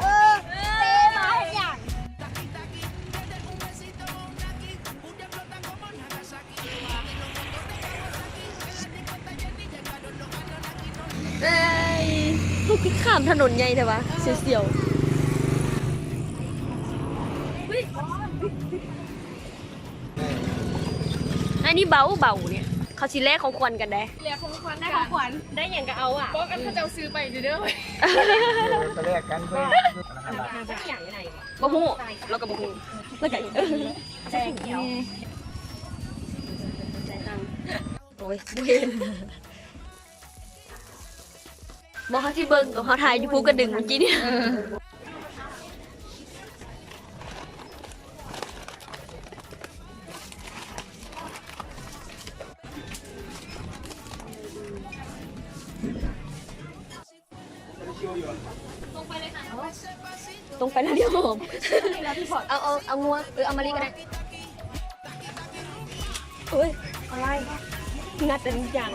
ເອີ ເຕະມາຫຍັງ? ເອີຍ ເຮົາຄືຂ້າມຖະໜົນໃຫຍ່ແທ້ວະ ສຽວໆ. ອັນນີ້ເບົາໆ ນີ້ ເຂົາຊິແລກຂອງຂວັນກັນເດ້. ແລກຂອງຂວັນ ໄດ້ຂອງຂວັນ ໄດ້ຫຍັງກໍເອົາອະ. ບອກອັນເຂົາເຈົ້າຊື້ໄປເດີ. ເອີ ໄປແລກກັນເພິ່ນ. ບໍ່ຮູ້ ລາວກໍບໍ່ຮູ້ ລາວກໍ ໂອ້ຍ ບໍ່ເຫັນ. ບໍ່ ເຮົາຊິເບິ່ງ ເຮົາຖ່າຍຢູ່ພູກະດຶງມື້ກີ້ນີ້. ຕົງໄປແລ້ວດຽວຫອມ. ເອົາ ເອົາ ເອົາງົວ ເອີ ເອົາມາລີກໍໄດ້. ໂອ້ຍ ອາໄລ ງັດແຕ່ທຸກຢ່າງ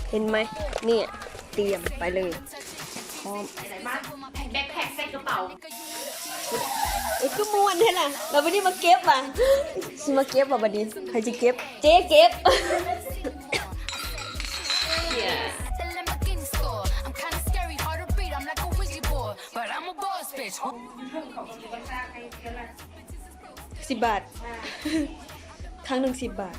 ເຫັນໄໝ? ນີ້ ຕຽມໄປເລີຍ ພ້ອມ. ແບັກແພັກໃສ່ກະເປົາ. ເອີ ຄືມ່ວນແທ້ລະ. ແລ້ວບັດນີ້ມາເກັບຫວາ? ຊິມາເກັບຫວາບັດນີ້? ໃຜຊິເກັບ? ເຈ້ເກັບ. ສິບບາດ ຄັ້ງໜຶ່ງສິບບາດ.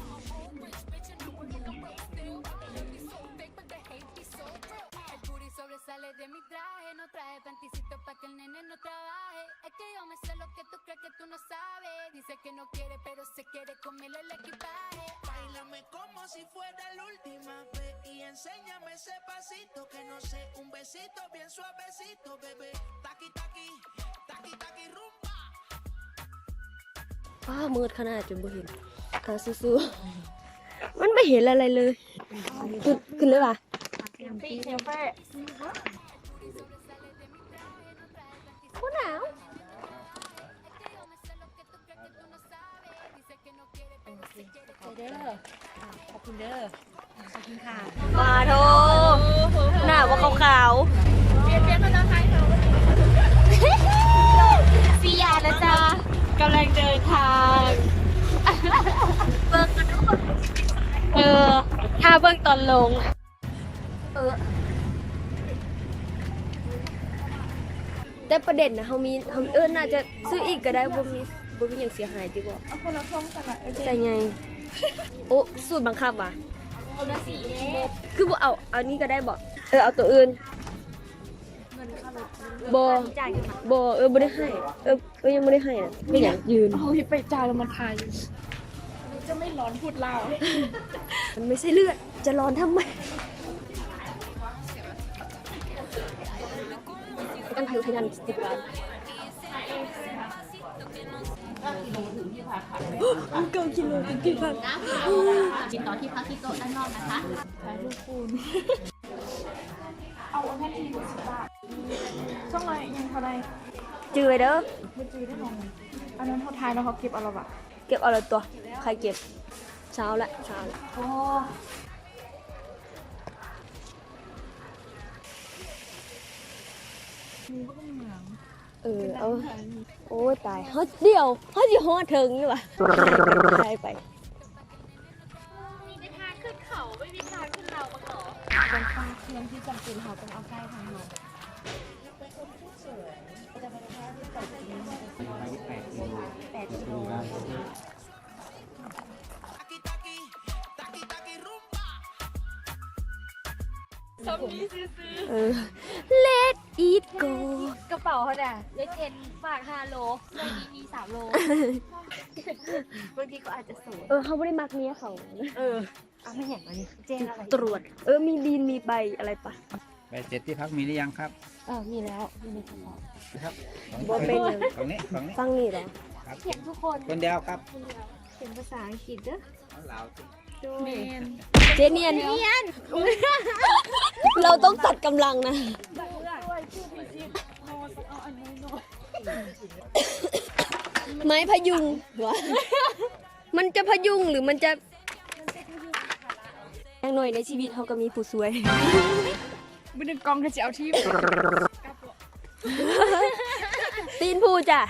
Rumba. ອ້າ ມືດຂະໜາດຈົນບໍ່ເຫັນ. ກະສູ້ໆ ມັນບໍ່ເຫັນອະໄລເລີຍ. ຂຶ້ນ ຂຶ້ນເລີຍຫວາ? ບໍ່ໜາວ. ເດີ ຂອບຄຸນເດີ ຂອບຄຸນຄ່ະ. ປາໂທ ໜ້າບໍ່ຂາວໆ. ປ່ຽນ ປ່ຽນພາສາໄທເນາະ. ເສຍແລ້ວຈ້າ ກຳລັງເດີນທາງ. ເບິ່ງກັນທຸກຄົນ. ເອີ ຖ້າເບິ່ງຕອນລົງ. ເອີ ແຕ່ປະເດັນນະ ເຮົາມີ ເຮົາ ເອີ ໜ້າຈະຊື້ອີກກໍໄດ້ ບໍ່ມີ ບໍ່ມີຫຍັງເສຍຫາຍຕິບໍ? ເອົາຄົນລະຖົງກັນລະ ເອີ ໃສ່ໃຫຍ່. ໂອ້ ສູດບັງຄັບຫວາ? ຄືບໍ່ເອົາ ເອົານີ້ກໍໄດ້ບໍ? ເອີ ເອົາໂຕອື່ນ. ບໍ່ ບໍ່ ເອີ ບໍ່ໄດ້ໃຫ້ ເອີ ເອີ ຍັງບໍ່ໄດ້ໃຫ້ນະ. ເປັນຫຍັງ? ຢືນ ເຮົາເຮັດໄປຈ່າຍແລ້ວມັນຄາຢູ່. ມັນຈະໄມ່ຮ້ອນ ພູດລາວ ມັນໄມ່ໃຊ່ເລືອດ ຈະຮ້ອນທຳໄມ? ປະກັນໄພອຸທົຍານສິບລ້ານ. ເກົ້າກິໂລເປັນທີ່ພັກ. ຕິດຕໍ່ທີ່ພັກທີ່ໂຕະດ້ານນອກນະຄະ. ຖ່າຍຮູບປູນ. ເອົາອັນນັ້ນອີກສິບບາດ. ສອງຮ້ອຍຍັງເທົ່າໃດ? ຈື່ໄວ້ເດີ. ບໍ່ຈື່ໄດ້ໜໍ. ອັນນັ້ນເຮົາຖ່າຍແລ້ວເຮົາເກັບເອົາລະຫວາ? ເກັບເອົາລະຕົວະ. ໃຜເກັບ? ຊາວລະ ຊາວລະ. ໂອ້ ມີບໍ່ເມືອງ. ເອີ ເອົາ. ໂອ້ຍ ຕາຍ ເຮົາ ດຽວ ເຮົາຊິຮອດເທິງຢູ່ຫວາ? ໄປ ໄປ. ມີແຕ່ທາງຂຶ້ນເຂົາ ໄມ່ມີທາງຂຶ້ນເຮົາມາເກາະ. ເຄື່ອງທີ່ຈຳເປັນເຮົາຕ້ອງເອົາໃສ່ທາງເຮົາ. ແປດກິໂລ. ເອີ Let it go ກະເປົາຫັ້ນນະ ເອັສເອັນ ຝາກຫ້າໂລ ໃນນີ້ມີສາມໂລ ບາງທີກໍອາດຈະໂສດ. ເອີ ເຮົາບໍ່ໄດ້ມັກເມຍເຂົາ. ເອີ ເອົາມາຫຍັງອັນນີ້ ແຈ້ງອະໄລ? ຕຣວດ. ເອີ ມີດິນ ມີໃບອະໄລປະ? ໃບເຈັດທີ່ພັກມີຫຼືຍັງຄັບ? ເອີ ມີແລ້ວ ຢູ່ໃນກະເປົາ. ບໍ່ເປັນຫຍັງ. ຝັ່ງນີ້ ຝັ່ງນີ້ ຝັ່ງນີ້ເຫລອ? ຄັບ ຂຽນທຸກຄົນ ຄົນດຽວຄັບ ຂຽນພາສາອັງກິດເດີ. ລາວຕິ? ໂດຍ ແມ່ນ ເຈນຽນ ເຮົາຕ້ອງຕັດກຳລັງນະ. ໄມ້ພະຍຸງ ວະ ມັນຈະພະຍຸງ ຫຼື ມັນຈະ ຢ່າງໜ້ອຍໃນຊີວິດເຮົາກໍມີຜູ້ຊ່ວຍ. ບໍ່ນຶກກ້ອງກໍຊິເອົາທີບ ຕີນຜູ້ຈ້າ.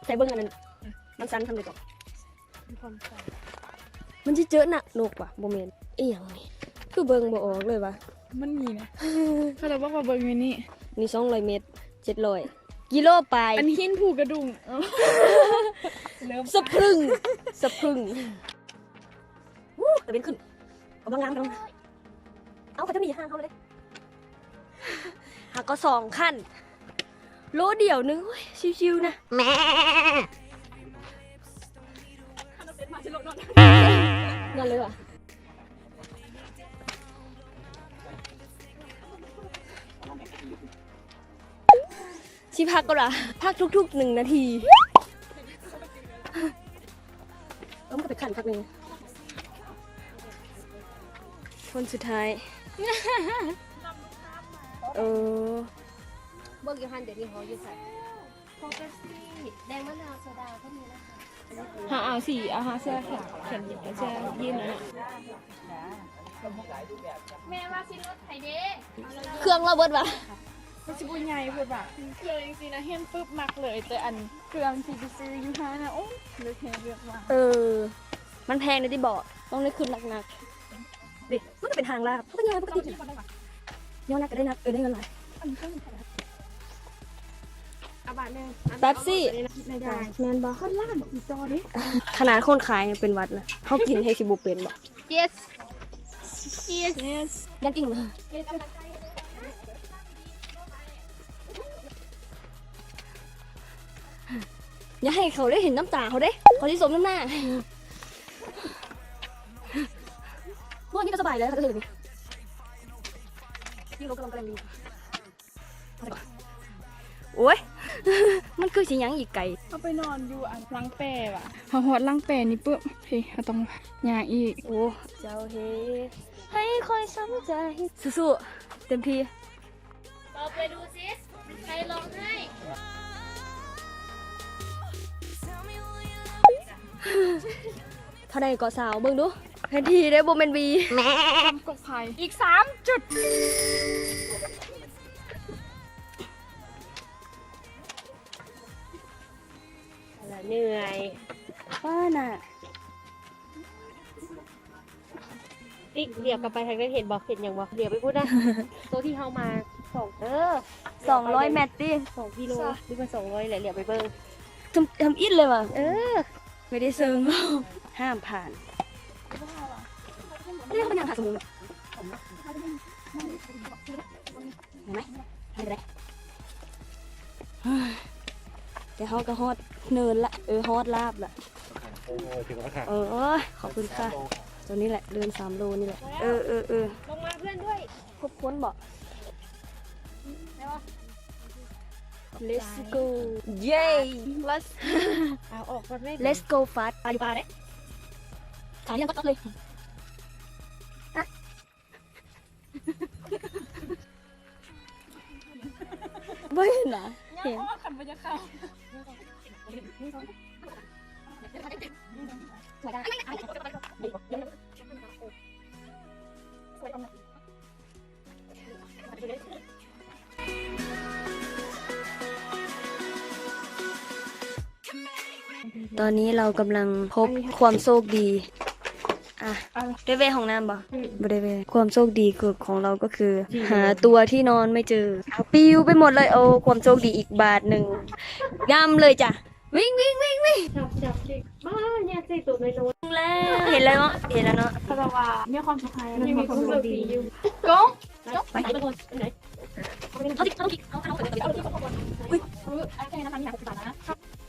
ໃສ່ເບິ່ງອັນນັ້ນ ມັນສັ່ນສ່ຳໃດເກາະ? ມັນຊິເຈີນະນົກຫວາ? ບໍ່ແມ່ນ ອີ່ຫຍັງນີ້? ຄືເບິ່ງບໍ່ອອກເລີຍຫວາ? ມັນມີນະ ເຂົາເຈົ້າບອກວ່າເບິ່ງຢູ່ນີ້ ນີ້ສອງຮ້ອຍເມັດ ເຈັດຮ້ອຍກິໂລປາຍ. ອັນຫີນພູກະດຸງ ສະພຶງ ສະພຶງ. ອູ້ ຕາເວັນຂຶ້ນ ກຳລັງງາມ ກຳລັງງາມ. ເອົາ ເຂົາເຈົ້າໜີຫ່າງເຮົາເລີຍເດ້. ຫາກໍສອງຂັ້ນ ໂລດຽວໜຶ່ງ ໂອ້ຍ ຊິວໆນະ ແມ່ ນອນເລີຍຫວາ? ຊິພັກກ່ອນຫວາ? ພັກທຸກໆໜຶ່ງນາທີ. ເອີ ມັນກໍເປັນຂັ້ນຄັກແນ່. ຄົນສຸດທ້າຍ ເອີ ເບິ່ງຢູ່ຫັ້ນ ດຽວນີ້ເຮົາຢູ່ໃສ? ໂຄກເປັບຊີ ແດງມະນາວ ໂຊດາກໍມີນະຄະ. ຫາເອົາສີ ເອົາຫາເສື້ອຂາວ ແຂນ ເສື້ອຢີນນັ້ນນະ. ແມ່ວ່າຊິລົດໃຜເດ້? ເຄື່ອງລາວເບິດຫວາ? ມັນຊິບໍ່ໃຫຍ່ໂພດຫວາ? ເຄື່ອງຈັ່ງຊີ້ນະ ເຫັນປຶບມັກເລີຍ ແຕ່ອັນເຄື່ອງທີ່ໄປຊື້ຢູ່ຮ້ານນະ ໂອ້ຍ ເລືອກແຮງເລືອກວ່າ. ເອີ ມັນແພງເດ້ຕິເບາະ ຕ້ອງໄດ້ຂຶ້ນໜັກໆ. ເດ້ ມັນກໍເປັນຫ້າງລາບ ເຮົາກໍຍ່າງປົກກະຕິ ຍ້ອນນັກກໍໄດ້ນັກ ເອີ ໄດ້ເງິນຫຼາຍ. ເອົາບາດໜຶ່ງ ແປັບຊີ ແມ່ນບໍ່? ຮອດລ້ານອີ່ຕໍ່ເດ້. ຂະໜາດຄົນຂາຍຍັງເປັນຫວັດນະ ເຮົາກິນແຮງຊິບໍ່ເປັນບໍ່? Cheers Cheers ຢ່າກິນ ຢ່າໃຫ້ເຂົາໄດ້ເຫັນນ້ຳຕາເຮົາເດ້ ເຂົາຊິສົມນ້ຳໜ້າ. ພວກນີ້ກໍສະບາຍແລ້ວ ເຂົາຈະເຫັນນີ້ ໂອ້ຍ ມັນຄືຊິຍັງອີກໄກ. ເຮົາໄປນອນຢູ່ອັນຫຼັງແປຫວາ? ເຮົາຮອດຫຼັງແປນີ້ປຶບ ເຮີ້ ເຮົາຕ້ອງຍ່າງອີກ. ໂອ້ ເຈົ້າເຮ ໃຫ້ຂ້ອຍສົນໃຈ ສູ້ໆ ເຕັມທີ່. ເປົ່າໄປດູຊິ ໃຄຮ້ອງໄຫ້ ເທົ່າໃດກໍຊາວ ເບິ່ງດູ ແຜນທີ່ເດ້ ບໍ່ແມ່ນວີ ກກໄພ ອີກສາມຈຸດ. ເໜື່ອຍ ປ້ານະ. ຕິ ຫຼຽວກັບໄປທາງນັ້ນ ເຫັນບໍ່? ເຫັນຫຍັງບໍ່? ຫຼຽວໄປພຸ້ນນະ ໂຕທີ່ເຮົາມາສອງ ເອີ ສອງຮ້ອຍແມັດຕິ ສອງກິໂລ ຫຼືວ່າສອງຮ້ອຍແຫຼະ ຫຼຽວໄປເບິ່ງ. ທຳ ທຳອິດເລີຍຫວາ? ເອີ ໄມ່ໄດ້ເຊິ່ງ ຫ້າມຜ່ານ. ເຮົາໄປຍ່າງຫາສະໝຸນ ເຫັນໄໝ? ແຕ່ເຮົາກໍຮອດເນີນລະ ເອີ ຮອດລາບລະ. ໂອ້ຍ ເອີ ຂອບຄຸນຄ່ະ ຕົວນີ້ແຫຼະ ເດີນສາມໂລນີ້ແຫຼະ. ເອີ ເອີ ເອີ ລົງມາເພື່ອນດ້ວຍ. ຄົບຄົນບໍ? Let's go ເຢ້ ເອົາອອກກ່ອນແມ່. Let's go fast ປາຢູ່ປ່າເດ້ ຂາຍັງກໍເລີຍ. ບໍ່ເຫັນຫວາ? ເຫັນ ຄັນບໍ່ຢາກເຂົ້າ. ຕອນນີ້ເຮົາກຳລັງພົບຄວາມໂຊກດີ. ອ່ະ ໄດ້ແວ່ຫ້ອງນ້ຳບໍ່? ບໍ່ໄດ້ແວ່. ຄວາມໂຊກດີຄື ຂອງເຮົາກໍຄື ຫາຕົວທີ່ນອນໄມ່ເຈີ ປິວໄປໝົດເລີຍ. ໂອ້ ຄວາມໂຊກດີອີກບາດໜຶ່ງ. ນຳເລີຍຈ້ະ ວິ່ງ ວິ່ງ ວິ່ງ ວິ່ງ. ຈັບ ຈັບ ຈິກ ບ້າ ຍາດໃສ່ໂຕນ້ອຍໆ. ແລ້ວ ເຫັນແລ້ວເນາະ ເຫັນແລ້ວເນາະ ເພາະວ່າມີຄວາມສຸກໃນ ມີຄວາມສຸກດີ ໂກ ໄປ ເຮົາຊິ ເຮົາຊິ ເຮົາ ເຮົາ ໂ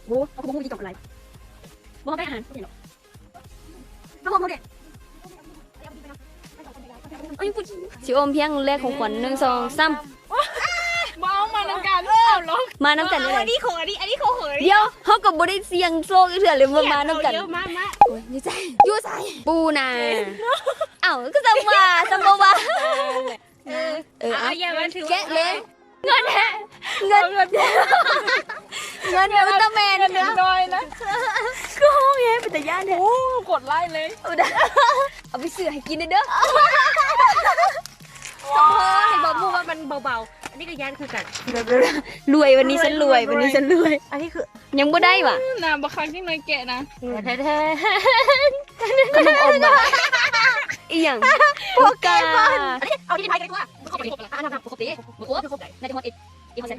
ອ້ ເຮົາບໍ່ຮູ້ຊິຕອບອະໄລ ບໍ່ໄດ້ອາຫານ ເຫັນເນາະ ຊິໂອມພຽງແລກຂອງຂວັນ ໜຶ່ງ ສອງ ສາມ ບໍ່ເອົາມານຳກັນ ເອົາລົງ ມານຳກັນ ເອົາ ເລີຍ ອັນນີ້ຂອງ ອັນນີ້ ອັນນີ້ຂອງເຂົາ ດຽວ ເຮົາກໍບໍ່ໄດ້ສ່ຽງໂຊກເທື່ອເລີຍ ມານຳກັນ ເອົາມາ ມາ ໂອ້ຍ ຢູ່ໃສ ຢູ່ໃສ ປູນາ ເອົ້າ ກໍຈຳວ່າ ຈຳບໍ່ວ່າ ເອີ ເອີ ເອົາ ເອົາ ຢ່າ ມັນຖື ແກະເລີຍ ເງິນແທ້ ເງິນ ເງິນ ເງິນອຸນຕາແມນ ເງິນນ້ອຍນະ ຄືໂຫດແຮງ ເປັນຕາຢ້ານແທ້ ໂອ້ ກົດໄລເລີຍ ເອົາໄປຊື້ໃຫ້ກິນເດີ ສະໂພກ ໃຫ້ບອກໝູ່ວ່າມັນເບົາໆ ອັນນີ້ກໍຢ້ານຄືກັນ ລວຍ ວັນນີ້ ເອີ ລວຍ ວັນນີ້ ລວຍ ລວຍ ອັນນີ້ຄື ຍັງບໍ່ໄດ້ຫວາ ອືມ ນະ ບັກຄັກຈັ່ງໜ້ອຍແກະນະ ແທ້ໆ ຂະໜົມອົມຫວາ ອີ່ຫຍັງ ໂປເກມອນ ອັນນີ້ເອົາທີ່ໄທກັນດີກວ່າ ບໍ່ຄົບເດ້ ບໍ່ຄົບເດ້ ບໍ່ຄົບ ໜ້າຈະຮອດເອັດ ເອັດເຮົາໃສ່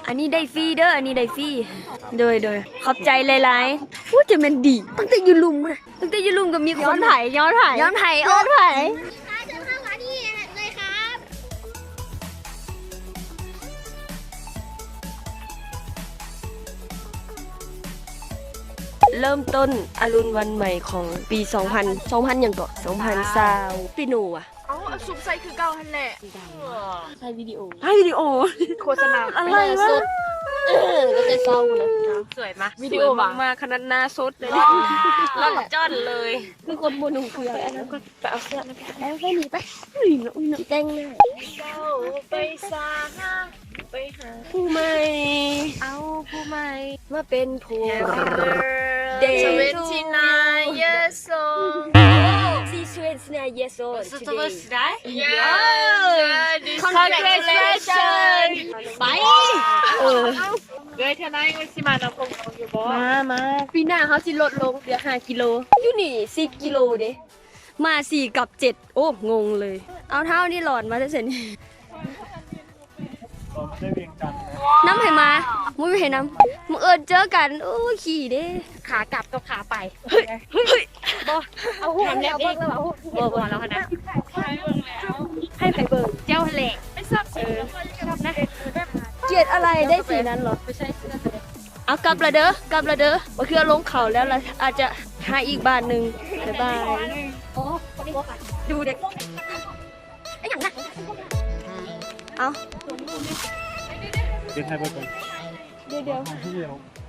ອັນນີ້ໄດ້ຟຣີເດີ ອັນນີ້ໄດ້ຟຣີ ໂດຍ ໂດຍ ຂອບໃຈຫຼາຍໆ ໂອ້ ຈະແມ່ນດີ ຕັ້ງແຕ່ຢູ່ລຸ່ມພຸ້ນນະ ຕັ້ງແຕ່ຢູ່ລຸ່ມກໍມີຄົນ ຍ້ອນໃຜ ຍ້ອນໃຜ ຍ້ອນໃຜ ໂອ້ ຍ້ອນໃຜ ເລີ່ມຕົ້ນອະລຸນວັນໃໝ່ຂອງປີສອງພັນ ສອງພັນຫຍັງເກາະ ສອງພັນຊາວ ປີໂນຫວາ ເອົາ ເອົາຊຸບໃສ່ຄືເກົ່າຫັ້ນແຫຼະ ຖ່າຍວິດີໂອ ຖ່າຍວິດີໂອ ໂຄສະນາ ອະໄລວະ ເອີ ແລ້ວແຕ່ເຊົ້ານະ ສວຍມາ ວິດີໂອມາຂະໜາດໜ້າສົດເລີຍ ຫຼອດຈ້ອນເລີຍ ຄືຄົນບໍ່ນຸ່ງເສື້ອ ໄປເອົາເສື້ອມາ ເອົາໃສ່ນີ້ໄປ ອຸ້ຍ ອຸ້ຍ ຊິແຕ່ງໜ້າ ເຈົ້າໄປສາຫາ ໄປຫາຜູ້ໃໝ່ ເອົາຜູ້ໃໝ່ມາເປັນຜົວ Happy birthday twenty-nine years old. She's twenty-nine years old today. Yeah. Congratulations. ໄປ ເອີ ເອື້ອຍ ເທື່ອໜ້າມັນຊິມານຳພວກເຮົາຢູ່ບໍ່? ມາ ມາ ປີໜ້າເຮົາຊິລົດລົງເຫຼືອຫ້າກິໂລ ຢູ່ນີ້ສິບກິໂລເດ້ ມາສີ່ກັບເຈັດ ໂອ້ ງົງເລີຍ ເອົາເທົ້ານີ້ຫຼອນມາແຕ່ໃສນີ້ ນຳໃຜມາ ບໍ່ມີໃຜນຳ ບັງເອີນເຈີກັນ ໂອ້ ຂີ້ເດ້ ຂາກັບກັບຂາໄປ ເຮີ້ຍ ເຮີ້ຍ ບໍ່ ເອົາຮູບໃຫ້ເຂົາເບິ່ງແລ້ວ ເອົາຮູບ ບໍ່ ບໍ່ ເອົາແລ້ວຫັ້ນນະ ໃຫ້ໃຜເບິ່ງ ເຈົ້າຫັ້ນແຫຼະ ໄປຊອບ ເອີ ຊອບນະ ກຽດອະໄລໄດ້ສີນັ້ນເຫລອ? ເອົາ ກັບລະເດີ ກັບລະເດີ ບາງເທື່ອລົງເຂົາແລ້ວລະ ອາດຈະຫາອີກບ້ານໜຶ່ງ ບາຍບາຍ ໂອ້ ດູເດັກ ອີຫຍັງນະ ເອົາ ເຮັດໃຫ້ເບິ່ງກ່ອນ ດຽວໆ